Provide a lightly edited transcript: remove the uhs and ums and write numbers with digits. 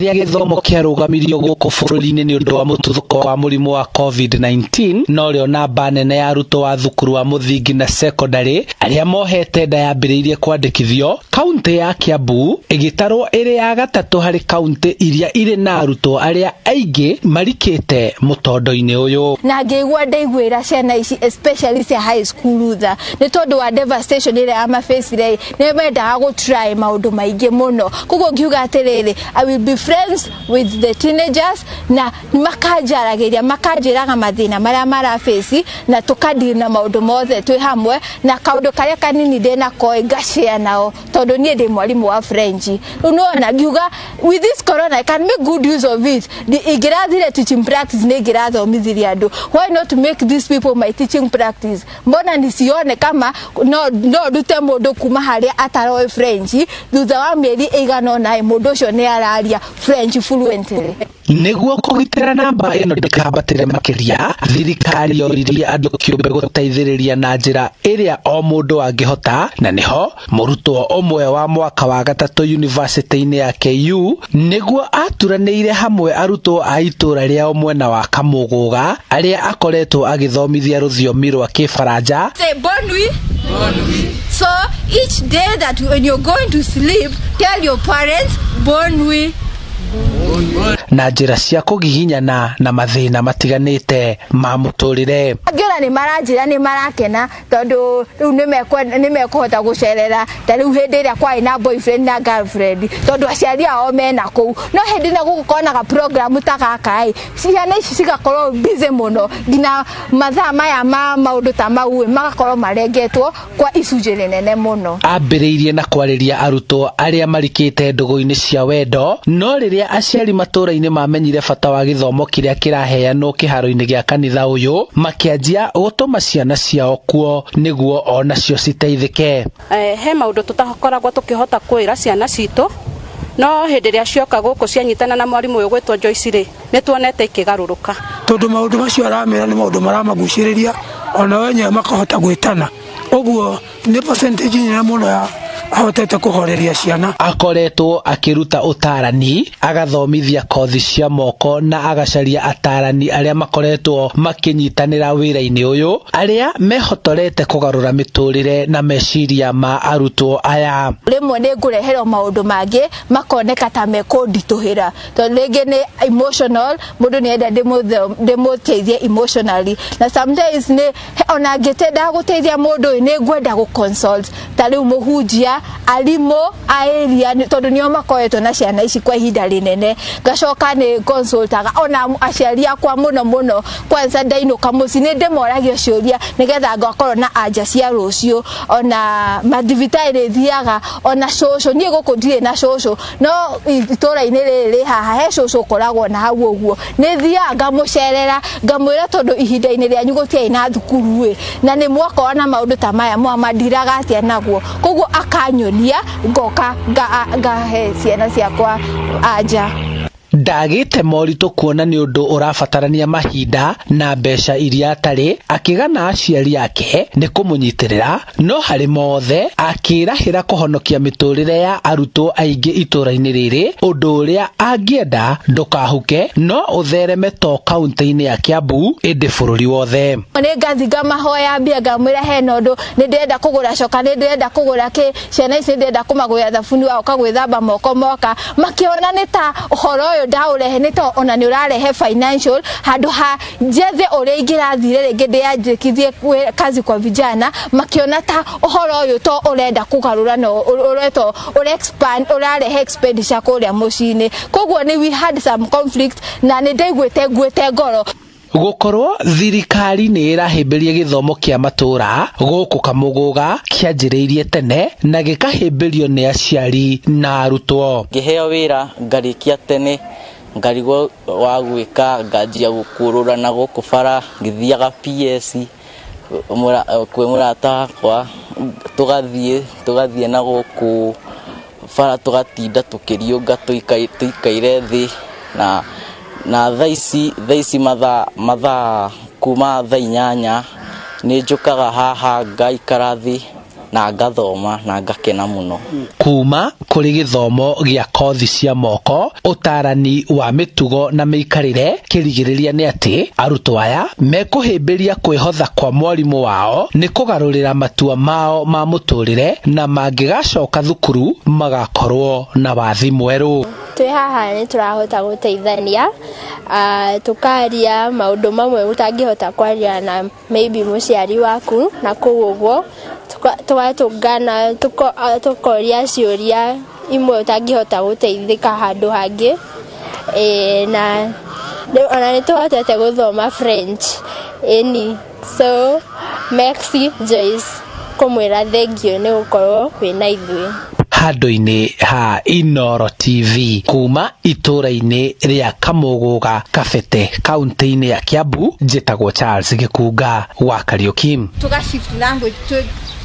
Rĩrĩa gĩthomo kĩarũgamirio gũkũ bũrũri-inĩ nĩ ũndũ wa mũtuthũko wa mũrimũ wa COVID-19, norĩo namba nene ya arutwo a thukuru wa mũthingi na sekondarĩ arĩa mohete nda yambĩrĩirie kwandĩkithio, kaunti ya Kiambu ĩgĩtarwo ĩrĩ ya gatatũ harĩ kaunti iria irĩ na arutwo arĩa aingĩ marikĩte mũtondo-inĩ ũyũ. Na ngĩigua ndaiguĩra ciana ici, especially cia high school, tha nĩ tondũ wa devastation ĩrĩa yamabĩcire. Nĩ mendaga gũ try maũndũ maingĩ mũno, koguo ngiuga atĩrĩrĩ, I will be friends with the teenagers, na makanjaragĩria, makanjĩraga mathĩna marĩa marabaci, na tũkadeal na maũndũ mothe twĩ hamwe, na kaũndũ karĩa kanini ndĩnako ngashare nao, tondũ niĩ ndĩ mwarimũ wa French. Rĩu nĩwona ngiuga, with this corona I can make good use of it. Ingĩrathire teaching practice, nĩ ingĩrathomithirie andũ. Why not make these people my teaching practice? Mbona nisione kama no ndute mũndũ kuma harĩa ataroĩ French, thutha wa mĩeri ĩigana ũna mũndũ ũcio nĩ araria French fluently. Nĩguo kũgitĩra namba ĩno ndĩkambatĩre makĩria, thirikari yoririe andũ kĩũmbe gũteithĩrĩria na njĩra ĩrĩa o mũndũ angĩhota, na nĩho mũrutwo ũmwe wa mwaka wa gatatũ yunivasĩtĩ-inĩ ya KU nĩguo aturanĩire hamwe arutwo a itũũra rĩao mwena wa Kamũgũga arĩa akoretwo agĩthomithia rũthiomi rwa Kĩbaranja. Say bonne nuit. So each day that when you're going to sleep, tell your parents bonne nuit. Na njĩra cia kũgiginyana na mathĩna matiganĩte ma mũtũrĩre. Angĩona nĩ maranjĩra nĩ marakena, tondũ rĩu nĩ mekũhota gũcerera ta rĩu hĩndĩ ĩrĩa kwarĩ na boyfriend na girlfriend, tondũ aciari ao mena kũu. No hĩndĩ ĩno gũgũkorwo na program ta gaka ĩ, ciana ici cigakorwo busy mũno, nginya mathaa maya ma maũndũ ta mau ĩ, magakorwo marengetwo kwa icunjĩ nene mũno. Ambĩrĩirie na kwarĩria arutwo arĩa marikĩte ndũgũ-inĩ cia wendo, no rĩrĩa aciari matũũra-inĩ mamenyire bata wa gĩthomo kĩrĩa kĩraheanwo kĩharo-inĩ gĩa kanitha ũyũ, makĩanjia gũtũma ciana ciao kuo nĩguo onacio citeithĩke. He maũndũ tũtakoragwo tũkĩhota kwĩra ciana citũ, no hĩndĩ ĩrĩa cioka gũkũ cianyitana na mwarimũ ũyũ gwĩtwo Joyce rĩ, nĩ tuonete ikĩgarũrũka. Tondũ maũndũ macio aramera nĩ maũndũ maramagucĩrĩria, ona wenyewe makahota gwĩtana, ũguo nĩ percentage nene mũno ya ahotete kũhoreria ciana. Akoretwo akĩruta ũtarani, agathomithia kothi cia moko, na agacaria atarani arĩa makoretwo makĩnyitanĩra wĩra-inĩ ũyũ, arĩa mehotorete kũgarũra mĩtũrĩre na meciria ma arutwo aya. Rĩmwe nĩ ngũreherwo maũndũ mangĩ makoneka ta mekũnditũhĩra, tondũ rĩngĩ nĩ emotional, mũndũ nĩ enda ndĩmũteithie emotionally, na sometimes nĩ ona ngĩtendaga gũteithia mũndũ ũyũ, nĩ ngwenda gũ consult ta rĩu mũhunjia, arimũ a area, tondũ nĩo makoretwo na ciana ici kwa ihinda rĩnene. Ngacoka nĩ consultaga ona aciari akwa mũno mũno. Kwanza ndainũka mũciĩ nĩ ndĩmoragia ciũria, nĩgetha ngakorwo na anja cia rũciũ. Ona mathibitarĩ nĩ thiaga, ona cũcũ. Niĩ gũkũ ndirĩ na cũcũ, no itũũra-inĩ rĩrĩ rĩ haha he cũcũ ũkoragwo na hau, ũguo nĩ thiaga ngamũcerera, ngamwĩra, tondũ ihinda-inĩ rĩanyu gũtiarĩ na thukuru ĩ, na nĩ mwakorwo na maũndũ ta maya, mwamandiraga atĩa naguo? Koguo akanyonia, ngoka ngahe ciana ciakwa anja. Ndagĩte moritũ kuona nĩ ũndũ ũrabatarania mahinda na mbeca iria atarĩ, akĩgana aciari ake nĩ kũmũnyitĩrĩra, no harĩ mothe akĩrahĩra kũhonokia mĩtũrĩre ya arutwo aingĩ itũũra-inĩ rĩrĩ, ũndũ ũrĩa angĩenda ndũkahuke no ũthereme to kaunti-inĩ ya Kiambu ĩndĩ bũrũri wothe. Nĩ ngathi ngamahoya mbia, ngamwĩra hena ũndũ nĩ ndĩrenda kũgũra coka, nĩ ndĩrenda kũgũra kĩ, ciana ici nĩ ndĩrenda kũmagũrĩra thabuni wa gũka gwĩthamba moko. Moka makĩona nĩ ta ũhoro ũyũ ndaũrehe nĩ ta ona nĩ ũrarehe financial, handũ ha njethe ũrĩa ingĩrathire rĩngĩ ndĩyanjĩkithie kazi kwa vijana. Makĩona ta ũhoro ũyũ to ũrenda kũgarũra na ũretwo ũre expand, ũrarehe expenditure kũrĩa mũciĩ-inĩ. Koguo nĩ we had some conflict, na nĩ ndaiguĩte nguĩte ngoro. Gũkorwo thirikari nĩ ĩrahĩmbĩria gĩthomo kĩa matũũra gũkũ Kamũgũga kĩanjĩrĩirie tene na gĩkahĩmbĩrio nĩ aciari na arutwo. Ngĩheo wĩra ngarĩkia tene, ngarigwo wa gwĩka, nganjia gũkũrũra na gũkũ bara, ngĩthiaga PS kwĩ mũrata wakwa, tũgathiĩ na gũkũ bara, tũgatinda tũkĩriũnga tũikaire thĩ, na thaa ici mathaa kuma thaa 8 nĩ njũkaga haha ngaikara thĩ. Na ngathoma na ngakena mũno. Kuma kũrĩ gĩthomo gĩa kothi cia moko, ũtarani wa mĩtugo na mĩikarĩre, kĩrigĩrĩria nĩ atĩ arutwo aya mekũhĩmbĩria kwĩhotha kwa mwarimũ wao nĩ kũgarũrĩra matua mao ma mũtũrĩre, na mangĩgacoka thukuru magakorwo na wathi mwerũ. Twĩ haha nĩ tũrahota gũteithania, tũkaria maũndũ mamwe ũtangĩhota kwaria na maybe mũciari waku, na kũu ũguo tũgatũngana, tũkoria ciũria imwe ũtangĩhota gũteithĩka handũ hangĩ. Na ona nĩ tũhotete gũthoma French, ĩni. So merci Joyce, kũmwĩra thengiũ nĩ gũkorwo wĩna ithuĩ. Handũ-inĩ ha Inoro TV, kuma itũra-inĩ rĩa Kamũgũga, Kabete, kaunti-inĩ ya Kiambu, njĩtagwo Charles Gĩkunga wa Kariuki. Tuga shift language.